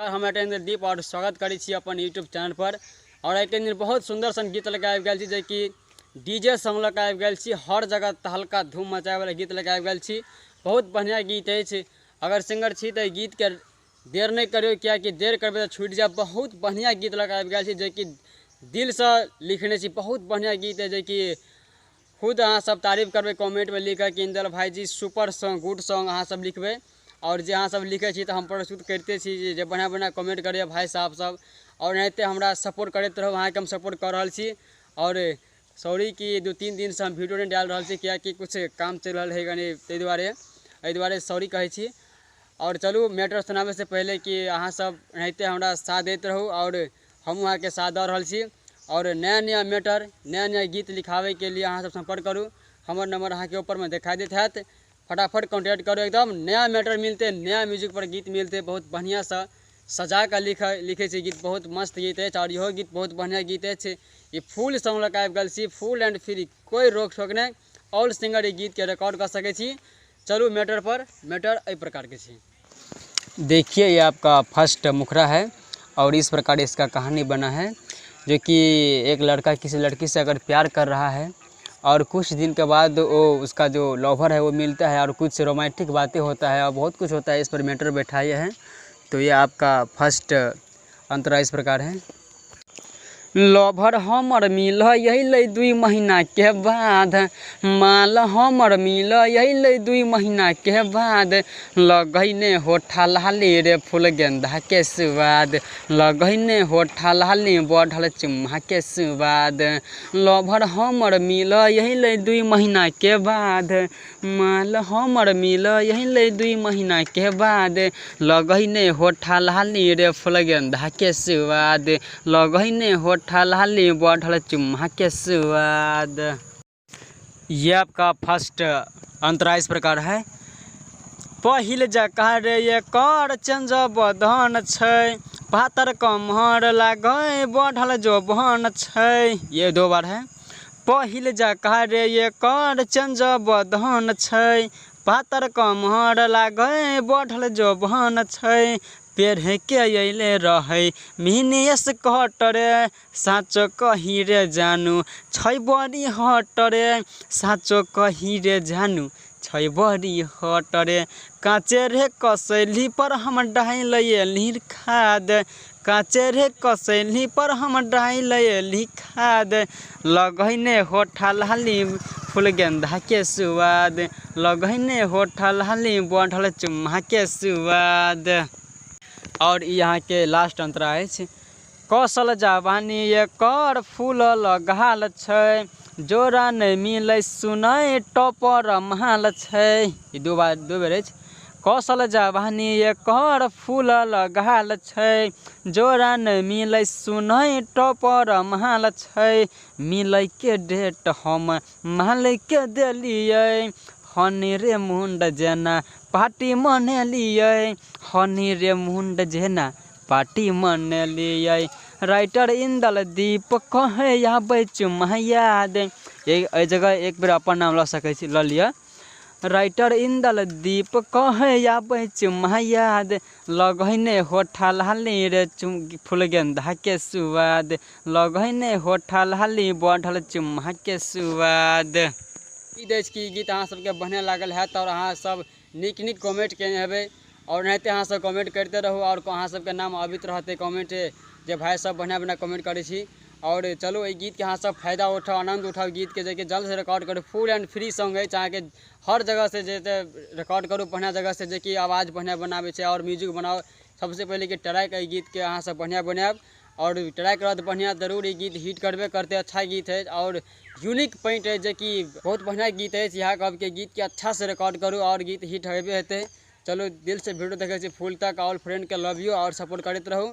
हम दीप और स्वागत करै छी अपन यूट्यूब चैनल पर। और एक दिन बहुत सुंदर सन गीत लऽ आबि गेल छी, जेकि डीजे सॉन्ग लऽ आबि गेल छी। हर जगह तहलका धूम मचाबै गीत लऽ आबि गेल छी। बहुत बढ़िया गीत अछि। अगर सिंगर छी तऽ गीतके देर नहीं करियौ, कियाकि देर करबै तऽ छूटि जायब। बहुत बढ़िया गीत लऽ आबि गेल छी, जेकि दिलसँ लिखने छी। बहुत बढ़िया गीत है, जेकि खुद अहाँ सब तारीफ करबै कमेंटमे लिख कि इंदल भाईजी सुपर सॉन्ग, गुड सॉन्ग अहाँ सब लिखबै। और जे अहाँ सब लिखै छी तऽ हम प्रस्तुत करिते छी, जे बढ़िआँ बढ़िआँ कमेंट करैए भाइ साहब सब। और एनाहिते हमरा सपोर्ट करैत रहू, अहाँके हम सपोर्ट कऽ रहल छी। और सॉरी कि 2-3 दिनसँ हम वीडियो नहि डालि रहल छी, कियाकि किछु काम चलि रहल है कनि, ताहि दुआरे एहि दुआरे सॉरी कहै छी। और चलू मैटर सुनाबैसँ पहिले कि अहाँ सब एनाहिते हमरा साथ दैत रहू और हमहूँ अहाँके साथ दऽ रहल छी। और नया नया मैटर, नया नया गीत लिखाबैके लिए अहाँ सब सम्पर्क करू। हमर नंबर अहाँके ऊपरमे देखाइ दैत हैत, फटाफट कॉन्टैक्ट करू। एकदम नया मैटर मिलते, नया म्यूजिक पर गीत मिलते। बहुत बढ़िआँसँ सजा कऽ लिखै छी गीत। बहुत मस्त गीत अछि और इहो गीत बहुत बढ़िआँ गीत अछि। ई फुल सॉन्ग लऽ कऽ आबि गेल छी, फुल एंड फ्री, कोइ रोक ठोक नहि। ऑल सिंगर ई गीतके रिकॉर्ड कऽ सकै छी। चलू मैटर पर, मैटर एहि प्रकारके छी। देखिए ये आपका फर्स्ट मुखड़ा है और इस प्रकार इसका कहानी बना है, जो कि एक लड़का किसी लड़की से अगर प्यार कर रहा है और कुछ दिन के बाद वो उसका जो लवर है वो मिलता है और कुछ रोमांटिक बातें होता है और बहुत कुछ होता है। इस पर मैटर बैठाए हैं। तो ये आपका फर्स्ट अंतरा इस प्रकार है। लवर हमर मिल अयलै 2 महीना के बाद, माल हमर मिल अयलै 2 महीना के बाद, लगैने होठा लाली रे फूल गेंदा के स्वाद, लगैने होठा लाली बढ़ल चुम्मा के स्वाद। लवर हमर मिल अयलै 2 महीना के बाद, माल हमर मिल अयलै 2 महीना के बाद, लगैने होठा लाली रे फूल गेंदा के स्वाद, लगैने होठा लाली बढ़ल चुम्मा के स्वाद। ये आपका फर्स्ट अंतरा इस प्रकार है। पहिल जकाँ रे एकर चेंज बदन छै, पातर कमहर लागै बढ़ल जोबन छै। ये 2 बार है। पहिल जकाँ रे एकर चेंज बदन छै, पातर कमहर लागै बढ़ल जोबन छै, पेढ़े के अयले रहै मिनी स्कर्ट रे, साँचो कही रे जानू छै बड़ी हट रे, साँचो कही रे जानू छै बड़ी हट रे, काँचे रे कसैली पर हम डालि अयली खाद, काँचे रे कसैली पर हम डालि अयली खाद, लगैने होठा लाली फूल गेंदा के स्वाद, लगैने होठा लाली बढ़ल चुम्मा के स्वाद। और ई अहाँके लास्ट अंतरा अछि। कौशल जवानी एकर फूल लगाल छै, जोड़ा नहि मिलै सुनै टॉपर माल छै। ई 2 बार 2 बेर अछि। कौशल जवानी एकर फूल लगाल छै, जोड़ा नहि मिलै सुनै टॉपर माल छै, मिलै के डेट हम माल के देलियै, हनी रे मुंड जेना पार्टी मनेलियै, हनी रे मुंड जेना पार्टी मनेलियै। राइटर इंदल दीप कहै आबै चुम्मा याद। एहि जगह एक बेर अपन नाम लऽ सकै छी, लऽ लिअ। राइटर इंदल दीप कहै आबै चुम्मा याद, लगैने होठा लाली रे फूल गेंदा के स्वाद, लगैने होठा लाली बढ़ल चुम्मा के स्वाद। उम्मीद अछि कि गीत अहाँ सबके बढ़िआँ लागल हैत और अहाँ सब नीक नीक कमेंट केने हेबै। और एनाहिते अहाँ सब कमेंट करिते रहू और अहाँ सबके नाम अबैत रहतै कमेंट, जे भाइ सब बढ़िआँ बढ़िआँ कमेंट करै छी। और चलू एहि गीतके अहाँ सब फायदा उठाउ, आनन्द उठाउ गीतके, जेकि जल्दसँ रिकॉर्ड करू। फुल एंड फ्री सॉन्ग अछि, अहाँके हर जगहसँ जे रिकॉर्ड करू बढ़िआँ जगहसँ, जेकि आवाज बढ़िआँ बनाबै छै और म्यूजिक बनाउ। सबसँ पहिले कि ट्रैक एहि गीतके अहाँ सब बढ़िआँ बनायब और ट्रैक रहत बढ़िआँ, जरूर ई गीत हिट करबे करतै। अच्छा गीत है और यूनिक पॉइंट है, जेकि बहुत बढ़िआँ गीत अछि। इएह कहब कि गीतके अच्छासँ रिकॉर्ड करू और गीत हिट हेबे हेतै। चलू दिलसँ वीडियो देखै छी फुल तक। ऑल फ्रेंडके लव यू और सपोर्ट करैत रहू।